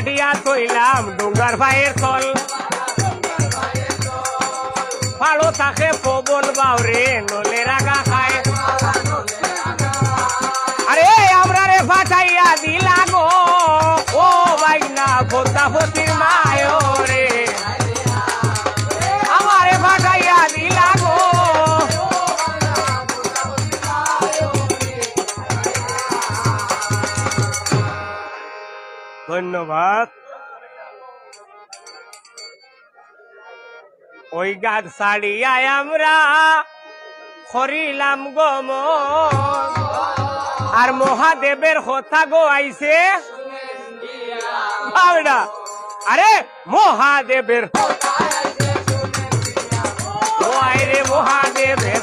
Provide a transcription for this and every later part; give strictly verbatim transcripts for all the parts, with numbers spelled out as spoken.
দিয়া থইলাম ডুঙ্গার পায়ের তল। ফাড়ো থাকে পবন বাউরে, নলে রাগা খায়। আরে, আমরারে ফাটাইয়া দিলা গো, ও বাইনা, ভোতাভতির মায়রে। আমারে ফাটাইয়া দিলা গো। ধন্যবাদ। ওই গাছ ছাড়িয়া আমরা করিলাম গমন। আর মহাদেবের কথা গো আইছে। পাও না। আরে মহাদেবের। ও আয় রে মহাদেবের।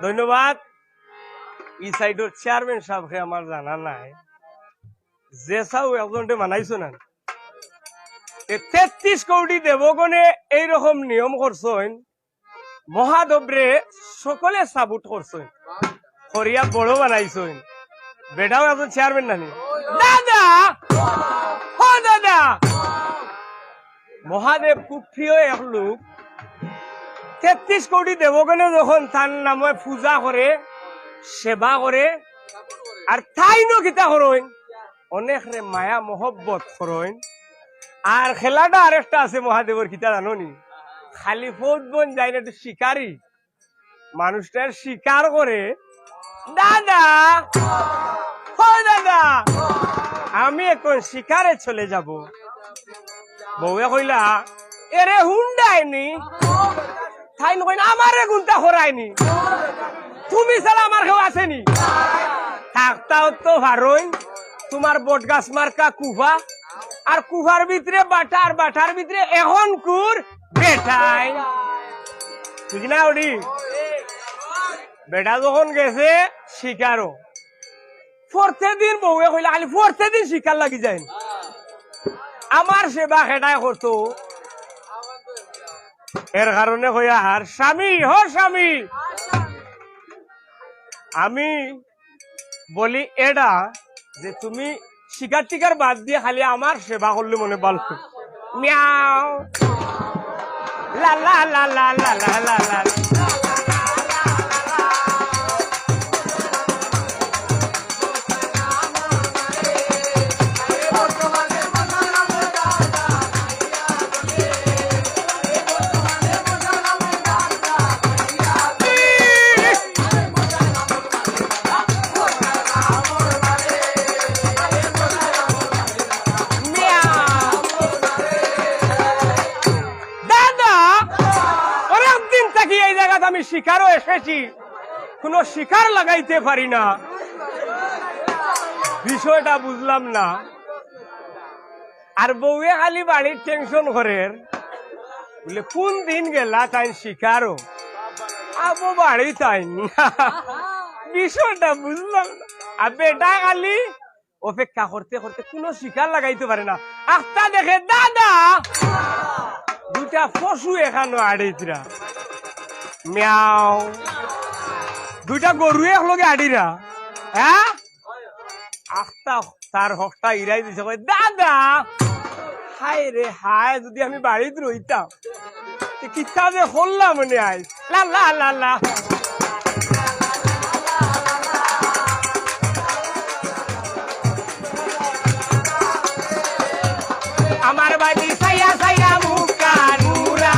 ধন্যবাদ। ই সাইডর চেয়ারম্যান সাহেবকে আমার জানা নাই, যে সাউ একজনটে বানাইছো না। এ তেত্রিশ কোটি দেবগণে এইরকম নিয়ম করছইন, মহাদেবরে সকলে সাপোর্ট করছইন, করিয়া বড় বানাইছইন। বেটাও একজন চেয়ারম্যান নানি? দাদা, ও দাদা, মহাদেব খুব প্রিয় এক লোক। তেত্রিশ কোটি দেবগণে যখন তার নামে পূজা করে, সেবা করে, আর তাইনও কিতা করইন, অনেকরে মায়া মহব্বত করইন। আর খেলাটা আরেকটা আছে মহাদেবর, কিতা জানো নি? খালি ফৌজ বন যায় না, একটু শিকারি। মানুষটার শিকার করে। দাদা, ও দাদা, আমি এখন শিকারে চলে যাব। বউয়ে কইলা, এরে হুন্ডায়নি। তাইন কইন, আমারে গুনতা হরায়নি। তুমি ছাড়া আমার কেউ আছেনি? থাকতাও তো ভারইন, তোমার বটগাছ মার্কা কুফা, আর কুফার ভিতরে বাটা, আর বাটার ভিতরে এখন কুর বেটাই। ঠিক না ওডি? বেটা যখন গেছে শিকারো, পরতে দিন বউয়ে কইলা, খালি পরতে দিন শিকার লাগি যায়। আমার সেবা খেটায় করতো। এর কারণে কইয়া, আর স্বামী, হ স্বামী, আমি বলি এটা যে তুমি শিকার টিকার বাদ দিয়ে খালি আমার সেবা করলে মনে ভালো। মিয়াও। লা লা লা লা লা লা লা লা। দাদা, অনেক দিন থাকি এই জাগাত আমি শিকারও এসেছি, কোনো শিকার লাগাইতে পারি না, বিষয়টা বুঝলাম না। আর বউয়ে খালি বাড়ির টেনশন করের, বলে, "কোন দিন গেলা তাইন শিকারো?" আবো বাড়ি তাইন। বিষয়টা বুঝলাম না। আর বেটা খালি অপেক্ষা করতে করতে কোনো শিকার লাগাইতে পারে না। আখতা দেখে, দাদা, দুইটা পশু এখানো আড়িতরা। মিয়াও। দুইটা গরু একলগে আড়িরা। হ্যাঁ? আখতা তার হকটা ইরাই দিছে, কয়, "দাদা, হায় রে হায়, যদি আমি বাড়িত রইতাম, তে কিতা যে করলাম মনে আয়।" লা লা লা লা। আমার বাড়ি সাইয়া সাইয়া মুখ কানুরা।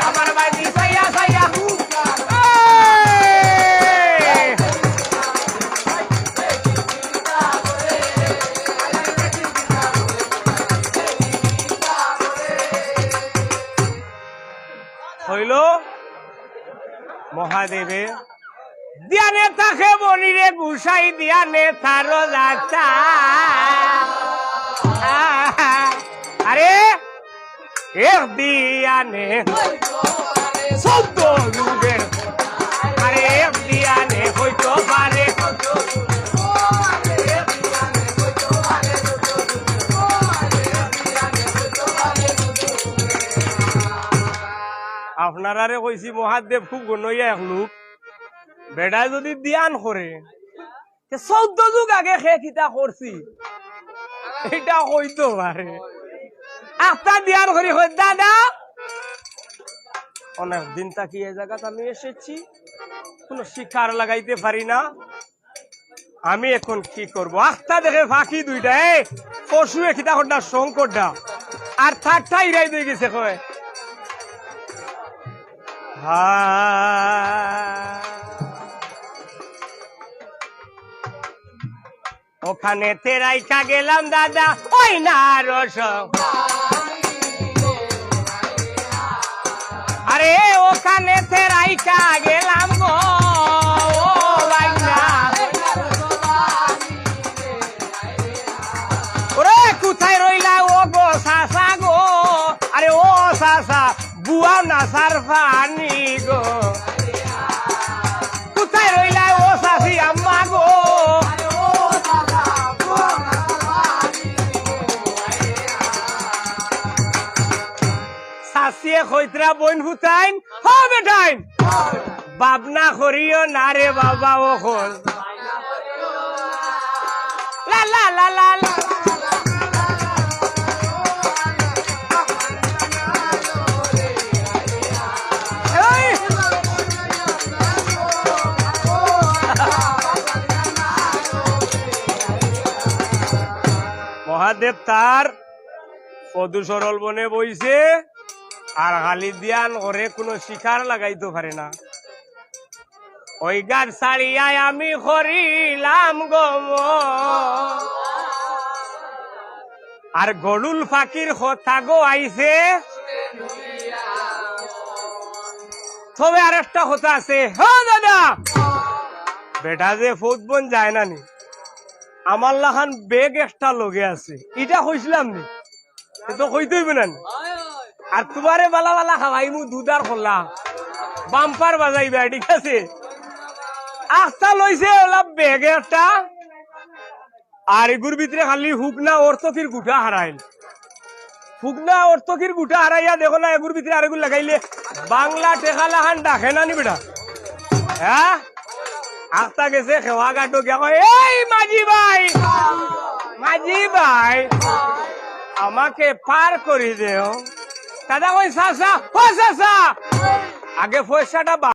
আমার বাড়ি সাইয়া সাইয়া মুখ কানুরা। এই! হইল মহাদেবে ধ্যানে থাকে বলি রে গুসাই ধ্যানে তারো যাতা। আরে এক ধ্যানে চৌদ্দ যুগের, আরে এক ধ্যানে হইতো পারে। আপনারারে কইছি মহাদেব খুব গণইয়া এক লোক। বেটায় যদি ধ্যান করে, তে চৌদ্দ যুগ আগে কে কিতা করছি, ইটা কইতো পারে। আখতা ধ্যান করি কয়, "দাদা, অনেক দিন থাকি এই জাগাত আমি এসেছি, কোনো শিকার লাগাইতে পারি না, আমি এখন কি করব?" আখতা দেখে পাখি দুইটা, এই পশু এ কিতা করডা, শঙ্করডা, আর ঠাট্টা ইরাই দিয়ে গেছে কয়, হা। ওখানে তেরাইকা গেলাম দাদা, ওই না রস। আরে ওখানে তেরাইকা গেলাম গো, ও ভাইনা। ওরে কোথায় রইলা ও গো চাচা গো, আরে ও চাচা, বুয়া না সার পানি গো। কোথায় রইলা ও চাচি আম্মা গো? চাচিয়ে কইতরা বইন ফুতাইন, হ বেটাইন। ভাবনা করিও না রে বাবা অখন। লা লা লা লা লা। এই। মহাদেব তার পদু সরল বনে বইছে, আর খালি ধ্যান করে, কোনো শিকার লাগাইতো পারে না। ওই গাছ ছাড়িয়া আমি করিলাম গম। আর গরুল পাখির কথা গো আইছে। তবে আর একটা কথা আছে, হ দাদা, বেটা যে ফৌত বন যায় না নি, আমার লাখান ব্যাগ একটা লগে আছে, ইটা কইছিলাম নি? এ তো কইতে অইবে না নি? আর তুমারে বালা বালা খাওয়াইমু দুধ আর কলা, বাম্পার বাজাইবা, ঠিক আছে? আখতা লইছে ওলা ব্যাগে একটা, আর এগুর ভিতরে খালি হুকনা অর্থকির গুটা হারাইল। হুকনা অর্থকির গুটা হারাইয়া দেখো না, এগুর ভিতরে আরেগুর লাগাইলে বাংলা টেকা লাখান ডাকে না নি বেটা? হ্যাঁ? আখতা গেছে খেওয়া ঘাটো গিয়া কয়, "এই মাঝি ভাই, মাঝি ভাই, আমাকে পার করি দেও।" দাদা কয়, "চাচা, ও চাচা, আগে পয়সাটা